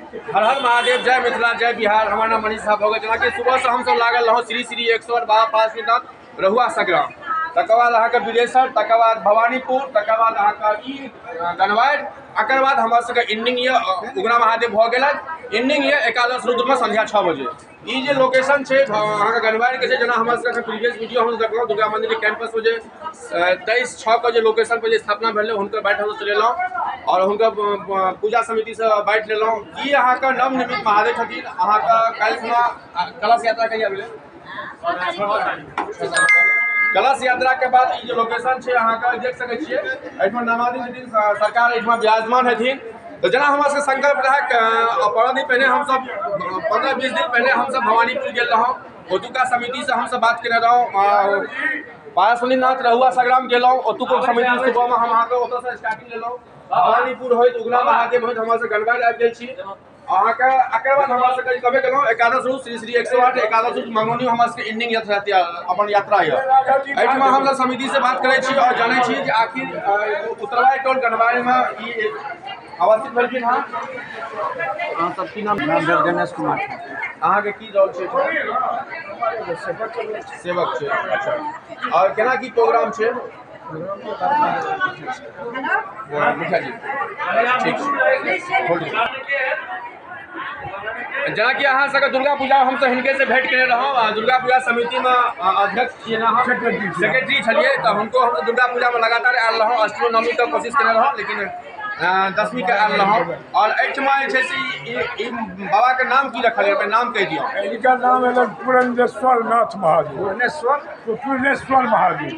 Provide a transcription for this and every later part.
हर हर महादेव, जय मिथिला, जय बिहार। हमर नाम मनीष झा भऽ गेल। जेनाकि सुबहसँ हमसभ लागल रहौं श्री श्री 108 बाबा पार्श्वनाथ रहुआ संग्राम, तकर बाद अहाँके बिदेसर, तकर बाद भवानीपुर, तकर बाद अहाँके ई गनवारि, एकर बाद हमर सबके एंडिंग यऽ उगना महादेव भऽ गेलनि। एंडिंग यऽ एकादश रुद्रमे संध्या 6 बजे। ई जे लोकेशन छै अहाँके गनवारिके छै, जेना हमर सबके प्रीवियस वीडियो हम देखलहुँ दुर्गा मन्दिरके कैंपसमे जे 23/6 के जे लोकेशन पर जे स्थापना भेलै, हुनकर बाइट हमसब चलेलहुँ आओर हुनकर पूजा समितिसँ बाइट लेलहुँ। ई अहाँके नवनिर्मित महादेव छथिन। अहाँके काल्हि खुना कलश यात्रा कहिया भेलै? कलश यात्रा के बाद ई जे लोकेशन छै अहाँके देख सकै छियै, एहिठाम नमाजी छथिन, सरकार एहिठाम विराजमान हेथिन। तऽ जेना हमरा सबके संकल्प रहै, 15 दिन पहिने हमसब, 15-20 दिन पहिने हमसब भवानीपुर गेल रहौं, ओतुका समितिसँ हमसब बात केने रहौं। पारसमणिनाथ रहुआ संग्राम गेलहुँ, ओतुको समिति। सुबहमे हम अहाँके ओतऽसँ स्टार्टिंग लेलहुँ, भवानीपुर होइत उगना महादेव होइत हमरा सब गनवारि आबि गेल छी अहाँके। एकर बाद हमरा सबके कहबे केलहुँ एकादश रूप श्री श्री 108 एकादश रूप मंगौनी हमरा सबके एंडिंग यात्रा अपन यात्रा यऽ। एहिठमा हमसब समितिसँ बात करै छी आओर जानै छी जे आखिर उत्तरवाइ टोल गनवारिमे ई अवस्थित भेलखिन हँ। अहाँ सब की नाम? नाम भेल गणेश कुमार। अहाँके की रोल छै? सेवक छै। अच्छा, आओर केना की प्रोग्राम छै मुखिया जी? ठीक छै। जेनाकि अहाँ सबके दुर्गा पूजा हमसब हिनके से भेंट केने रहौं। दुर्गा पूजा समितिमे अध्यक्ष छियै ने अहाँ? सेक्रेटरी छलियै। तऽ हुनको हमसब दुर्गा पूजामे लगातार आयल रहौं। अष्टमी नवमी तक कोशिश केने रहौं, लेकिन दसमीके आयल रहौं। आओर एहिठमा जे छै से ई बाबाके नाम की रखल यऽ? नाम कहि दियौ। इनका नाम है पुरंदेश्वर नाथ महादेव। पूर्णेश्वर। पूर्णेश्वर महादेव।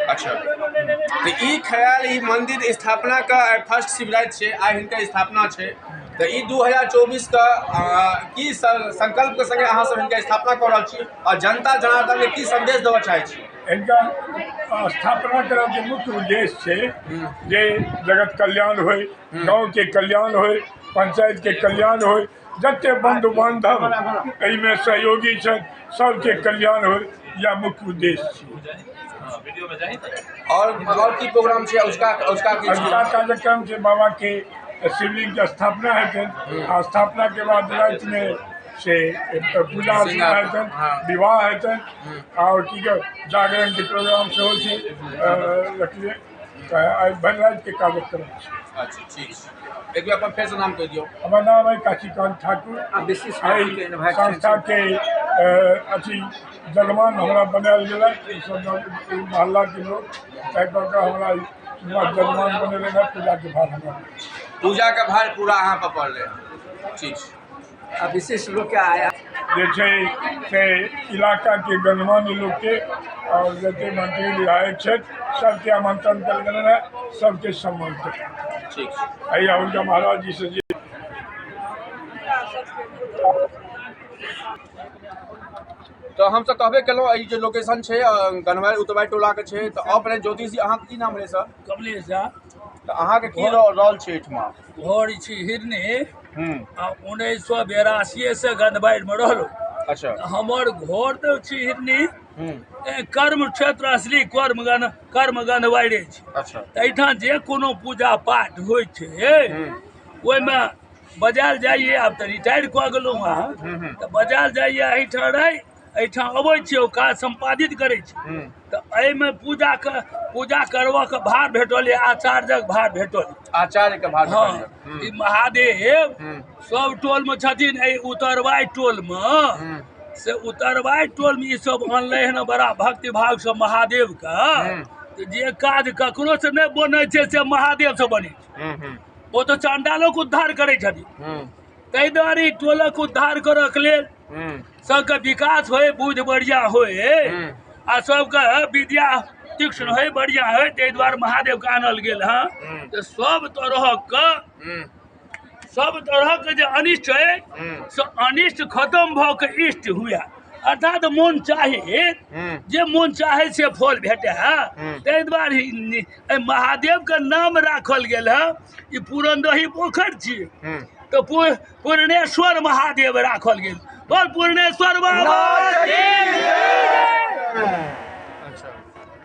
अच्छा, तऽ ई ख्याल ई मंदिर स्थापना के फर्स्ट शिवरात्रि छै, आइ हिनकर स्थापना छै। तऽ ई 2024 के की संकल्प के संगे अहाँ सब हिनकर स्थापना कऽ रहल छी आओर जनता जनार्दन के की संदेश देबऽ चाहै छी? इनका स्थापना करऽके मुख्य उद्देश्य छै जे जगत कल्याण होय, गाँव के कल्याण होय, पंचायत के कल्याण होय, जते बंधु बांधव एहिमे सहयोगी छथि सबके कल्याण होय, यह मुख्य उद्देश्य छै। आओर की प्रोग्राम छै उसका उसका की? अजुका कार्यक्रम छै बाबा के शिवलिंग के स्थापना हेतनि आ स्थापना के बाद राति में से पूजा अर्चना हेतनि, विवाह हेतनि आओर की कह जागरण के प्रोग्राम सेहो छै रखलियै। तऽ आइ भरि राति के कार्यक्रम छै। अच्छा, ठीक छै। एक बेर अपन फेरसँ नाम कहि दियौ। हमर नाम है काशीकांत ठाकुर। आ विशिष्ट एहि संस्था के अथी जजमान हमरा बनायल गेलै। ई सब ई मोहल्ला के लोग ताहि कऽ कऽ हमरा जजमान बनेलनि हँ। पूजाके भार हमरा पूजाके भार पूरा अहाँ पर पड़लै। ठीक छै। आ विशिष्ट लोग के आया जे छै से इलाकाके गणमान्य लोकके आओर जते मंत्री विधायक छथि सबके आमंत्रण कयल गेलनि हँ, सबके सम्मान ठीक छै। एहि हुनका महाराज जी से जे तऽ हमसब कहबे केलहुँ, ई जे लोकेशन छै गनवारि उतवारि टोलाके छै। तऽ अपने ज्योतिष जी, अहाँके की नाम रहै सर? कमलेश झा। तऽ अहाँके की रोल छै एहिठमा? घर छी हिरनी आ 1982 से गंधवारिमे रहलहुँ। अच्छा। हमर घर तऽ छी हिरनी, कर्म क्षेत्र असली कर्म गण कर्म गंधवारि छै। अच्छा। तऽ एहिठाम जे कोनो पूजा पाठ होइ छै ओहिमे बजायल जाइए। आब तऽ रिटायर कऽ गेलहुँ अहाँ, तऽ बजायल जाइए। एहिठाम रहि एहिठाम अबै छी, ओ काज सम्पादित करै छी। तऽ एहिमे पूजाके पूजा करबऽके भार भेटल यऽ, आचार्यक भार भेटल यऽ। आचार्यके भार। हँ, ई महादेव सब टोलमे छथिन। एहि उतरवाइ टोलमे से उतरवाइ टोलमे ई सब अनलै हन बड़ा भक्ति भावसँ महादेवके। जे काज ककरो से नहि बनै छै से महादेव से बनै छै। ओ तऽ चण्डालोके उद्धार करै छथिन। ताहि दुआरे ई टोलक उद्धार करऽके लेल सबके विकास होय, बुद्धि बढ़िआँ होय आ सबके विद्या तीक्ष्ण होय, बढ़िआँ होय, ताहि दुआरे महादेवके आनल गेल हँ। तऽ सब तरहक जे अनिष्ट अइ से अनिष्ट खतम भऽ कऽ इष्ट हुए, अर्थात मोन चाही, जे मोन चाहे से फल भेटै। ताहि दुआरे एहि महादेवके नाम राखल गेल हँ। ई पूरनदही पोखरि छियै तऽ पूर्णेश्वर महादेव राखल गेल। बोल पूर्णेश्वर बाबा।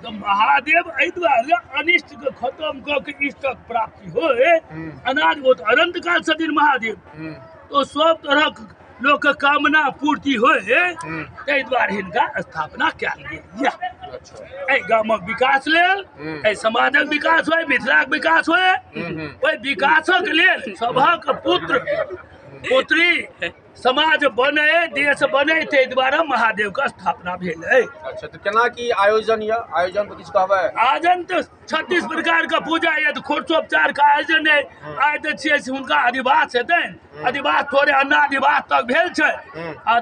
तऽ महादेव एहि दुआरे अनिष्टके खतम कऽ के इष्टक प्राप्ति होय। अनाज ओ तऽ अनंत काल छथिन महादेव। तऽ सब तरहक लोकके कामना पूर्ति होइ, ताहि दुआरे हिनका स्थापना कयल गेल यऽ। एहि गामक विकास लेल, एहि समाजक विकास होइ, मिथिलाक विकास होइ, ओहि विकासक लेल सभक पुत्र पुत्री समाज बने, देश बने, ताहि दुआरे महादेवके स्थापना भेल अइ। अच्छा, तऽ केना की आयोजन यऽ? आयोजन पर किछु कहबै? आयोजन तऽ 36 प्रकारके पूजा यऽ, तऽ खोरचोपचारके आयोजन अइ। आइ तऽ छियै से हुनका अधिवास हेतनि, अधिवास थोड़े अन्नाधिवास तक भेल छै, आ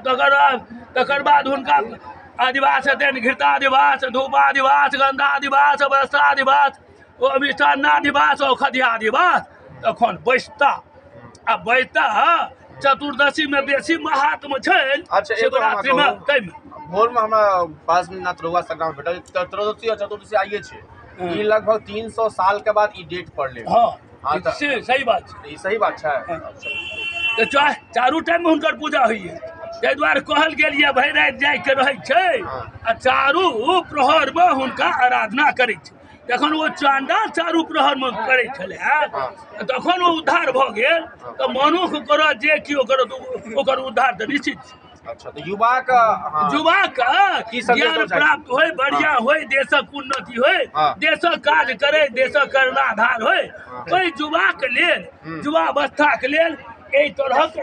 तकर बाद हुनका अधिवास हेतनि, घृताधिवास, धूपाधिवास, गन्धाधिवास, वस्त्राधिवास, ओ मिष्ठान्नाधिवास, औषधियाधिवास। तखन बैसता आ बैसता चतुर्दशी में बेसी महात्म छै। अच्छा, एगो हमरा शिवरात्रि में कहू। ताहिमे भोर में हमरा पासनाथ रउआ संग्राम भेटल, त्रयोदशी और चतुर्दशी आइए छै। ई लगभग 300 साल के बाद ई डेट पड़ले। हँ। हाँ, तऽ से सही बात छै। ई सही बात छै। तऽ चारू टाइममे हुनकर पूजा होइए, ताहि दुआरे कहल गेल यऽ भरि राति जाइके रहै छै आ चारू प्रहरमे हुनका आराधना करै छै। जखन ओ चाण्डाल चारू प्रहरमे करै छलै तखन ओ उद्धार भऽ गेल, तऽ मनुख करत जे केओ करत ओकर उद्धार तऽ निश्चित छै। अच्छा, तऽ युवाके, हँ, युवाके की संदेश ज्ञान देबऽ चाहै छी? प्राप्त होय, बढ़िआँ होय, देशक उन्नति होय, देशक काज करे, देशक कर्णाधार होय, ओहि युवाके लेल, युवावस्थाके लेल एहि तरहक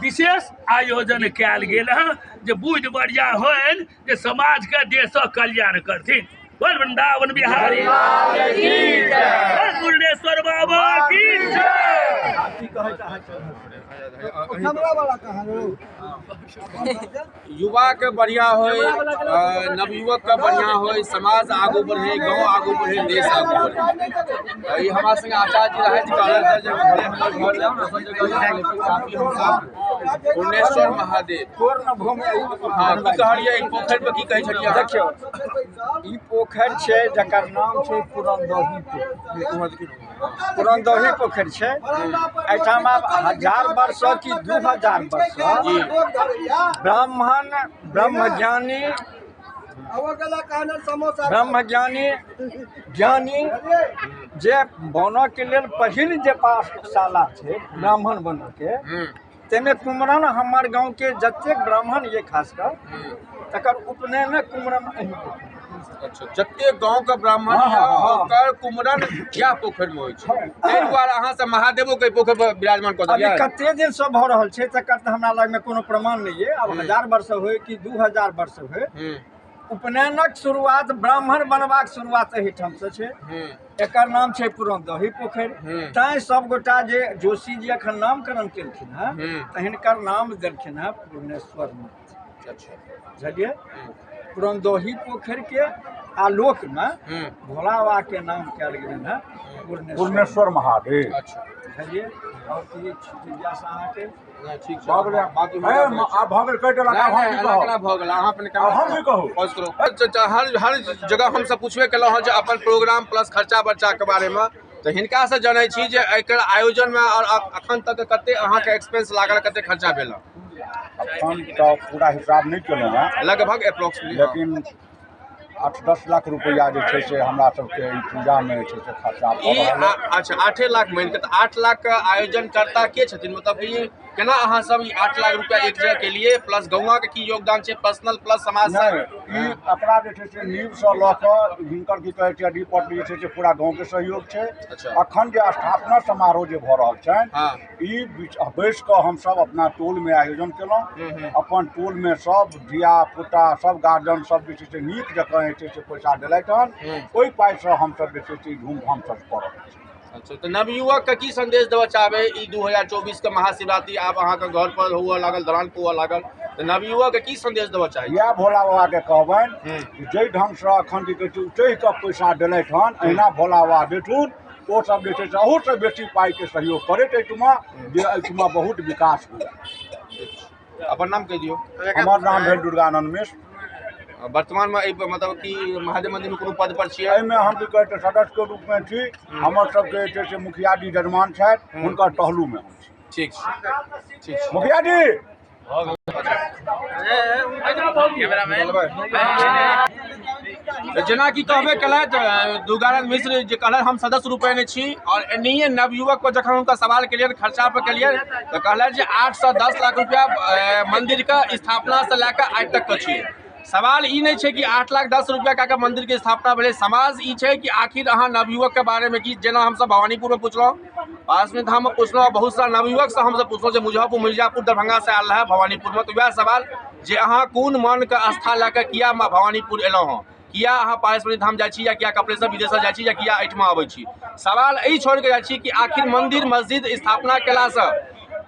विशेष आयोजन कयल गेल हँ जे बुद्धि बढ़िआँ होइन, जे समाजके देशक कल्याण करथिन। बोल वृंदावन बिहारी बोल पूर्णेश्वर बाबा की जय। युवा के बढ़िया होय, नवयुवक के बढ़िया होय, समाज आगू बढ़े, गांव आगू बढ़े, देश आगू बढ़े। ई हमारा संगे आचार्य जी रहथि, कहलथि जे भले हमर घर जाउ ने, दोसर जगह जाउ, लेकिन काफी हमसब पूर्णेश्वर महादेव। हाँ, की कहलियै ई पोखरि पर, की कहै छलियै? देखियौ, ई पोखरि छै जकर नाम छै पुरनदही पोखरि। पुरनदही पोखरि छै। एहिठाम आब 1000 वर्ष कि 2000 वर्ष ब्राह्मण ब्रह्मज्ञानी ब्रह्मज्ञानी ज्ञानी जे बनऽके लेल पहिल जे पाठशाला छै ब्राह्मण बनऽके, ताहिमे कुमरन हमर गाँवके जतेक ब्राह्मण ये खास कऽ तकर उपनयनक कुमरन एहि पोखरि। अच्छा, जते गांव के ब्राह्मण हाँ, यऽ, हाँ, हाँ। ओकर कुमरन इएह पोखरि में होइ छै, ताहि दुआरे अहाँ सब महादेवो के पोखरि पर विराजमान कऽ अभी देलियै। कते दिनसँ भऽ रहल छै तकर तऽ हमरा लगमे कोनो प्रमाण नहि ये। आब 1000 वर्ष होय कि 2000 वर्ष होय, उपनयनक शुरुआत, ब्राह्मण बनबाक शुरुआत एहिठामसँ छै। एकर नाम छै पुरनदही पोखरि। तैं सब गोटा जे जोशी जी एखन नामकरण केलखिन हँ तऽ हिनकर नाम देलखिन हँ पूर्णेश्वर नाथ। बुझलियै? पुरनदही पोखरिके आलोकमे भोला बाबा के नाम कयल गेलनि हँ पूर्णेश्वर, पूर्णेश्वर महादेव। बुझलियै? आओर की जिज्ञासा अहाँके? नहि, ठीक छै। भऽ गेलै। बाकी हे, आब भऽ गेल, कहि देलक, आब हम की नहि, कहब? एना भऽ गेल, अहाँ अपने आब हम की कहू? पॉज करू। अच्छा, हर हर जगह हमसब पुछबे केलहुँ हँ जे अपन प्रोग्राम प्लस खर्चा बर्चा के बारेमे, तऽ हिनका से जनै छी जे एकर आयोजनमे और अखन तक कते अहाँके एक्सपेंस लागल, कते खर्चा भेल? अखन तऽ पूरा हिसाब नहि केलहुँ हेँ। लगभग अप्रोक्सीमेटली। लेकिन 8-10 लाख रुपैआ जे छै से हमरा सबके ई पूजामे जे छै से खर्चा भऽ ई रहल अइ। अच्छा, 8 लाख मानि के तऽ 8 लाख के आयोजन कर्ता के छथिन? मतलब ई केना अहाँ सब ई 8 लाख रुपया एक जगह केलिए, प्लस गौवा के की योगदान छै, पर्सनल प्लस समाज से? नहि, ई अपना जे छै से नींवसँ लऽ कऽ हिनकर की कहै छै रिपोर्ट जे छै से पूरा गाँवके सहयोग छै। अखन जे स्थापना समारोह जे भऽ रहल छनि, ई बीच बैस कऽ हमसब अपना टोलमे आयोजन केलहुँ। अपन टोलमे सब धिया पुता सब गार्जियन सब जे छै से नीक जकाँ जे छै से पैसा देलथि हन। ओहि पाइसँ हमसब जे छै से ई धूमधामसँ कऽ रहल छी। अच्छा, तऽ नवयुवक के की संदेश देबऽ चाहबै? ई 2024 के महाशिवरात्रि आब अहाँके घर पर हुअ लागल, दलान पर हुअ लागल, तऽ नवयुवक के की संदेश देबऽ चाही? इएह भोला बाबाके कहबनि जे जाहि ढङ्गसँ एखन की कहै छै उठि कऽ पैसा देलथि हन, अहिना भोला बाबा देथुन, ओ सब जे छै से अहूसँ बेसी पाइके सहयोग करैत एहिठुमा, जे एहिठुमा बहुत विकास हुए। अपन नाम कहि दियौ। हमर नाम भेल दुर्गानन्द मिश्र। वर्तमानमे एहि मतलब कि महादेव मन्दिरमे कोनो पद पर छियै? एहिमे हम की कहै छै सदस्यके रूपमे छी। हमर सबके जे छै से मुखिया जी जजमान छथि, हुनकर टहलूमे हम छी। ठीक छै, ठीक छै। मुखिया जी। जेनाकि कहबे केलथि दुर्गानंद मिश्र जे कहलथि हम सदस्य रूपेण छी और एनाहिए नवयुवक पर जखन हुनका सवाल केलियनि, खर्चा पर केलियनि, तऽ कहलथि जे 8 से 10 लाख रुपया मंदिरके स्थापना से लए कऽ आइ तक के छै। सवाल ई नहि छै कि 8 लाख 10 रुपया कए कऽ मंदिरके स्थापना भेलै। समाज ई छै कि आखिर अहाँ नवयुवकके बारेमे की, जेना हमसब भवानीपुरमे पुछलहुँ, पारसमणि धाममे पुछलहुँ, बहुत सारा नवयुवकसँ हमसब पुछलहुँ जे मुजफ्फरपुर, मिर्जापुर, दरभंगासँ आयल रहए भवानीपुरमे, तऽ वएह सवाल जे अहाँ कोन मनके आस्था लए कऽ किया भवानीपुर एलहुँ हँ, किया अहाँ पारसमणि धाम जाइ छी या किया कपिलेश्वर विदेशर जाइ छी या किया एहिठमा अबै छी। सवाल एहि छोड़िके जाइ छी कि आखिर मंदिर मस्जिद स्थापना केलासँ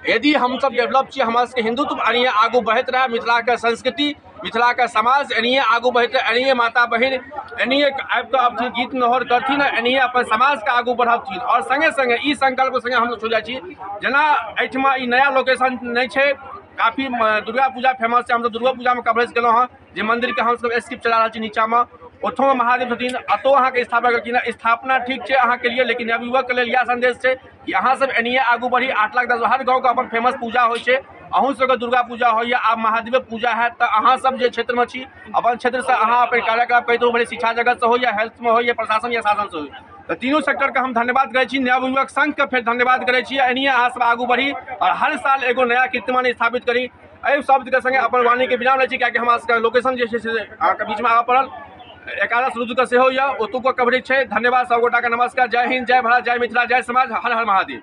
यदि हमसब डेवलप छी, हमरा सबके हिंदुत्व एनाहिए आगू बढ़ैत रहए, मिथिलाके संस्कृति, मिथिलाके समाज एनाहिए आगू बढ़ैत रहए, एनाहिए माता बहिन एनाहिए आबि कऽ अबथिन, गीत नोहर करथिन, एनाहिए अपन समाजके आगू बढ़बथिन। आओर सङ्गे सङ्गे ई संकल्प सङ्गे हम छोड़ि जाइ छी, जेना एहिठमा ई नया लोकेशन नहि छै, काफी दुर्गा पूजा फेमस छै, हमसब दुर्गा पूजामे कवरेज केलहुँ हँ, जे मंदिरके हमसब स्किप चला रहल छी नीचाँमे, ओतहो महादेव छथिन, एतौ अहाँके स्थापना केलखिन। स्थापना ठीक छै अहाँके लिए, लेकिन नवयुवकके लेल इएह संदेश छै कि अहाँ सब एनाहिए आगू बढ़ी। 8 लाख 10 हर गाँवके अपन फेमस पूजा होइ छै, अहूँ सबके दुर्गा पूजा होइए, आब महादेवक पूजा हैत, तऽ अहाँ सब जे क्षेत्रमे छी अपन क्षेत्रसँ अहाँ अपन कार्यकलाप करैत रहू, भले शिक्षा जगतसँ होइ या हेल्थमे होइ या प्रशासन या शासनसँ होइ। तऽ तीनू सेक्टरके हम धन्यवाद करै छी, नवयुवक संघके फेर धन्यवाद करै छी। एनाहिए अहाँ सब आगू बढ़ी आओर हर साल एगो नया कीर्तिमान स्थापित करी। एहि शब्दके सङ्गे अपन वाणीके विराम लै छी, कियाकि हमरा सबके लोकेशन जे छै से अहाँके बीचमे आबऽ पड़ल। एकादश रुद्रके सेहो यऽ, ओतुको कवरेज छै। धन्यवाद सब गोटाके, नमस्कार, जय हिन्द, जय भारत, जय मिथिला, जय समाज, हर हर महादेव।